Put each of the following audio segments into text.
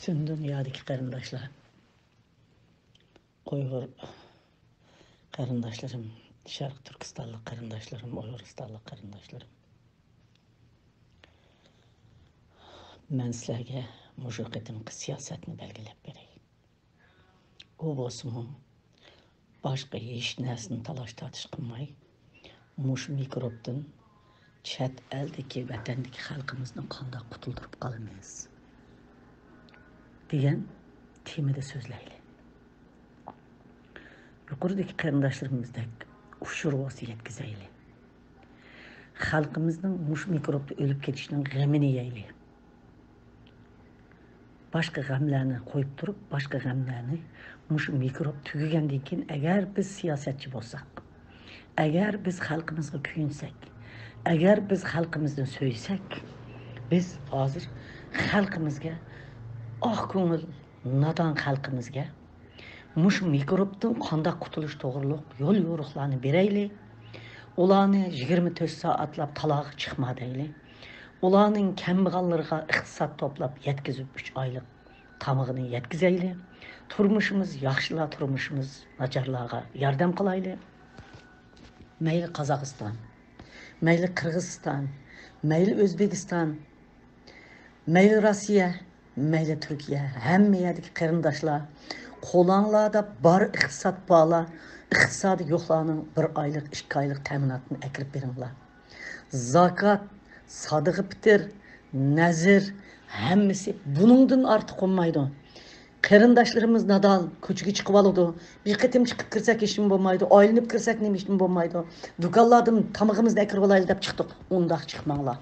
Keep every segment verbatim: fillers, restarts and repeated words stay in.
پۈتۈن دۇنيادىكى قېرىنداشلار، ئۇيغۇر قېرىنداشلىرىم، شەرقىي تۈركىستانلىق قېرىنداشلىرىم، ئۇيغۇرىستانلىق قېرىنداشلىرىم، مەن سىلەرگە مۇشۇ قېتىمقى سىياسەتنى بەلگىلەپ بېرەي. ئۇ بولسىمۇ باشقا ھېچ نەرسىنى تالاش-تارتىش قىلماي، مۇشۇ مىكروبتىن چەت ئەلدىكى، ۋەتەندىكى خەلقىمىزنى قانداق قۇتۇلدۇرۇپ قالىمىز دېگەن تېمىدا سۆزلەيلى. يۇقىرىدىكى قېرىنداشلىرىمىزدەك ئۇچۇر بولسا يەتكۈزەيلى. خەلقىمىزنىڭ مۇشۇ مىكروبتا ئۆلۈپ كېتىشىنىڭ غېمىنى يەيلى. باشقا غەملەرنى قويۇپ تۇرۇپ، باشقا غەملەرنى، مۇشۇ مىكروب تۈگىگەندىن كېيىن، ئەگەر بىز سىياسەتچى بولساق، ئەگەر بىز خەلقىمىزغا كۆيۈنسەك، ئەگەر بىز خەلقىمىزنى سۆيسەك، بىز ھازىر خەلقىمىزگە، ئاق كۆڭۈل، نادان خەلقىمىزگە مۇشۇ مىكروبتىن قانداق قۇتۇلۇش توغرۇلۇق يول يورۇقلارنى بېرەيلى. ئۇلارنى يىگىرمە تۆت سائەتلەپ تالاغا چىقما دەيلى. ئۇلارنىڭ كەمبەغەللىرىغا ئىقتىساد توپلاپ يەتكۈزۈپ، ئۈچ ئايلىق تامىقىنى يەتكۈزەيلى. تۇرمۇشىمىز ياخشىلار، تۇرمۇشىمىز ناچارلارغا ياردەم قىلايلى. مەيلى قازاقىستان، مەيلى قىرغىزىستان، مەيلى ئۆزبېكىستان، مەيلى روسىيە، مەيلى تۈركىيە، ھەممە يەردىكى قېرىنداشلار، قولۇڭلاردا بار ئىقتىساد بارلار، ئىقتىسادى يوقلارنىڭ بىر ئايلىق، ئىككى ئايلىق تەمىناتىنى ئەكىرىپ بېرىڭلار. زاكات، سادىقە پىتىر، نەزىر، ھەممىسى بۇنىڭدىن ئارتۇق بولمايدۇ. قېرىنداشلىرىمىز نادان، كوچىغا چىقىۋالىدۇ. بىر قېتىم چىقىپ كىرسەك ھېچنېمە بولمايدۇ، ئايلىنىپ كىرسەك نېمە ھېچنېمە بولمايدۇ. دۇكانلاردىن تامىقىمىزنى ئەكىرىۋالايلى دەپ چىقتۇق. ئۇنداق چىقماڭلار.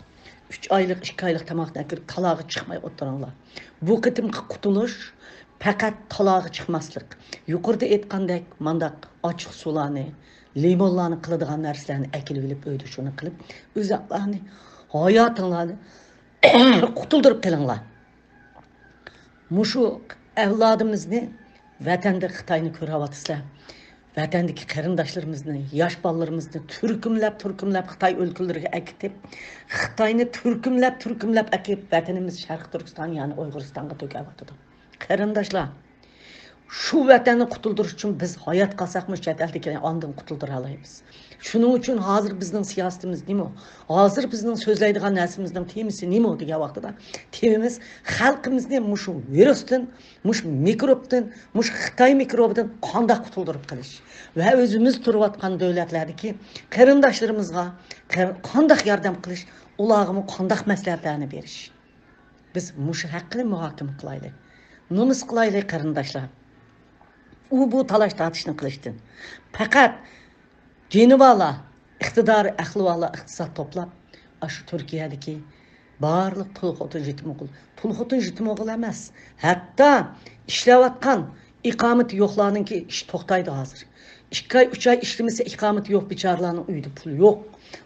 ئۈچ ئايلىق، ئىككى ئايلىق تاماقنى ئەكىرىپ تالاغا چىقماي ئولتۇرۇڭلار. بۇ قېتىمقى قۇتۇلۇش پەقەت تالاغا چىقماسلىق. يۇقىرىدا ئېيتقاندەك، مانداق ئاچچىق سۇلارنى، لىمونلارنى، قىلىدىغان نەرسىلەرنى ئەكېلىۋېلىپ، ئۆيدە شۇنى قىلىپ، ئۆزۈڭلارنى، ھاياتىڭلارنى قۇتۇلدۇرۇپ قېلىڭلار. مۇشۇ ئەۋلادىمىزنى، ۋەتەندە خىتاينى كۆرۈۋاتىسىلەر. ۋەتەندىكى قېرىنداشلىرىمىزنى، ياش بالىلىرىمىزنى تۈركۈملەپ، تۈركۈملەپ خىتاي ئۆلكىلىرىگە ئەكېتىپ، خىتاينى تۈركۈملەپ، تۈركۈملەپ ئەكېلىپ، ۋەتىنىمىز شەرقىي تۈركىستان، يەنى ئۇيغۇرىستانغا تۆكۈۋاتىدۇ. قېرىنداشلار، شۇ ۋەتەننى قۇتۇلدۇرۇش ئۈچۈن بىز ھايات قالساقمۇ، چەت ئەلدىكىلەرنى ئاندىن قۇتۇلدۇرالايمىز. شۇنىڭ ئۈچۈن ھازىر بىزنىڭ سىياسىتىمىز نېمە؟ ھازىر بىزنىڭ سۆزلەيدىغان نەرسىمىزنىڭ تېمىسى نېمە دېگەن ۋاقتىدا، تېمىمىز خەلقىمىزنى مۇشۇ ۋىرۇستىن، مۇشۇ مىكروبتىن، مۇشۇ خىتاي مىكروبىدىن قانداق قۇتۇلدۇرۇپ قېلىش ۋە ئۆزىمىز تۇرۇۋاتقان دۆلەتلەردىكى قېرىنداشلىرىمىزغا قېر-، قانداق ياردەم قىلىش، ئۇلارغىمۇ قانداق مەسلىھەتلەرنى بېرىش. بىز مۇشۇ ھەققىنى مۇھاكىمە قىلايلى. نومۇس قىلايلى، قېرىنداشلار. ئۇ بۇ تالاش تارتىشنى قىلىشتىن پەقەت جېنىۋالار، ئىقتىدارى ئەقلىۋالار ئىقتىساد توپلاپ، ئاشۇ تۈركىيەدىكى بارلىق تۇل خوتۇن يېتىم ئوغۇل، تۇل خوتۇن يېتىم ئوغۇل ئەمەس، ھەتتا ئىشلەۋاتقان ئىقامىتى يوقلارنىڭكى ئىشى توختايدۇ ھازىر. ئىككى ئاي، ئۈچ ئاي ئىشلىمىسە، ئىقامىتى يوق بىچارىلارنىڭ ئۆيىدە پۇل يوق.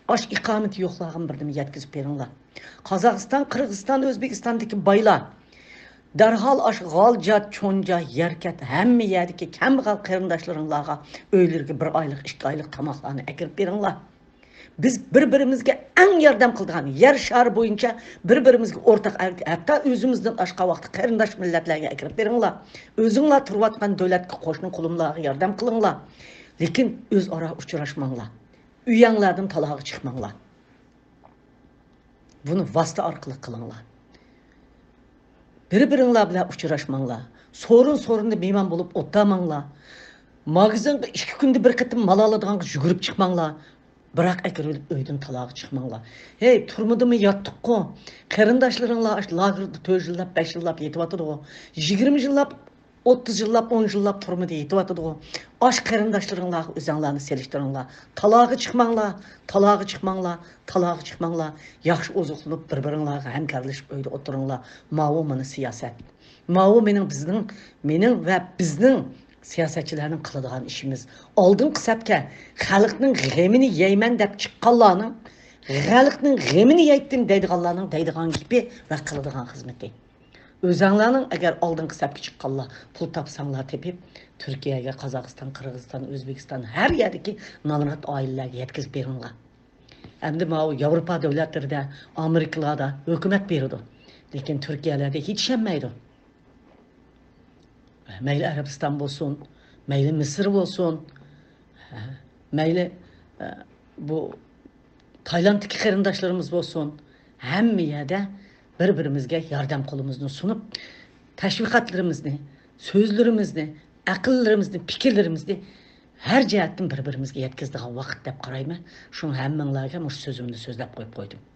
ئاش ئىقامىتى يوقلارغىمۇ بىردىمە يەتكۈزۈپ بېرىڭلار. قازاقىستان، قىرغىزىستان، ئۆزبېكىستاندىكى بايلار دەرھال ئاشۇ غالجات، چونجا، يەركەت، ھەممە يەردىكى كەمبەغەل قېرىنداشلىرىڭلارغا ئۆيلىرىگە بىر ئايلىق، ئىككى ئايلىق تاماقلارنى ئەكىرىپ بېرىڭلار. بىز بىر-بىرىمىزگە ئەڭ ياردەم قىلىدىغان، يەر شارى بويىچە بىر-بىرىمىزگە ئورتاق، ھەتتا ئۆزىمىزدىن ئاشقان ۋاقىتتا قېرىنداش مىللەتلەرگە ئەكىرىپ بېرىڭلار. ئۆزۈڭلار تۇرۇۋاتقان دۆلەتكە، قوشنا قولۇملارغا ياردەم قىلىڭلار. لېكىن ئۆزئارا ئۇچراشماڭلار. ئۆيەڭلاردىن تالاغا چىقماڭلار. بۇنى ۋاسىتە ئارقىلىق قىلىڭلار. بىر-بىرىڭلار بىلەن ئۇچراشماڭلار. سورۇن-سورۇندا مېھمان بولۇپ ئولتۇرماڭلار. ماگىزىنغا ئىككى كۈندە بىر قېتىم مال ئالىدىغانغا يۈگۈرۈپ چىقماڭلار. بىراق ئەكىرىۋېلىپ ئۆيدىن تالاغا چىقماڭلار. ھەي، تۈرمىدىمۇ ياتتۇققۇ؟ قېرىنداشلىرىڭلار ئاشۇ لاگېردا تۆت يىللاپ، بەش يىللاپ يېتىۋاتىدىغۇ. يىگىرمە يىللاپ، ئوتتۇز يىللاپ، ئون يىللاپ تۈرمىدە يېتىۋاتىدىغۇ. ئاشۇ قېرىنداشلىرىڭلارغا ئۆزۈڭلارنى سېلىشتۇرۇڭلار. تالاغا چىقماڭلار، تالاغا چىقماڭلار، تالاغا چىقماڭلار. ياخشى ئوزۇقلىنىپ، بىر-بىرىڭلارغا ھەمكارلىشىپ ئۆيدە ئولتۇرۇڭلار. ماۋۇ مانا سىياسەت. ماۋۇ مېنىڭ، بىزنىڭ، مېنىڭ ۋە بىزنىڭ سىياسەتچىلەرنىڭ قىلىدىغان ئىشىمىز. ئالدىنقى سەپكە خەلقنىڭ غېمىنى يەيمەن دەپ چىققانلارنىڭ، خەلقنىڭ غېمىنى يەيتتىم دەيدىغانلارنىڭ دەيدىغان گېپى ۋە قىلىدىغان خىزمىتى. ئۆزەڭلارنىڭ ئەگەر ئالدىنقى سەپكە چىققانلار، پۇل تاپساڭلار تېپىپ، تۈركىيەگە، قازاقىستان، قىرغىزىستان، ئۆزبېكىستان، ھەر يەردىكى نامرات ئائىلىلەرگە يەتكۈزۈپ بېرىڭلار. ئەمدى ماۋۇ ياۋروپا دۆلەتلىرىدە، ئامېرىكىلاردا ھۆكۈمەت بېرىدۇ. لېكىن تۈركىيەلەردە ھېچ يەتمەيدۇ. مەيلى ئەرەبىستان بولسۇن، مەيلى مىسىر بولسۇن، مەيلى، ئە، بۇ تايلاندتىكى قېرىنداشلىرىمىز بولسۇن، ھەممە يەردە بىر-بىرىمىزگە ياردەم قولىمىزنى سۇنۇپ، تەشۋىقاتلىرىمىزنى، سۆزلىرىمىزنى، ئەقىللىرىمىزنى، پىكىرلىرىمىزنى ھەر جەھەتتىن بىر-بىرىمىزگە يەتكۈزىدىغان ۋاقىت دەپ قارايمەن. شۇڭا ھەممىڭلارغا مۇشۇ سۆزۈمنى سۆزلەپ قويۇپ قويدۇم.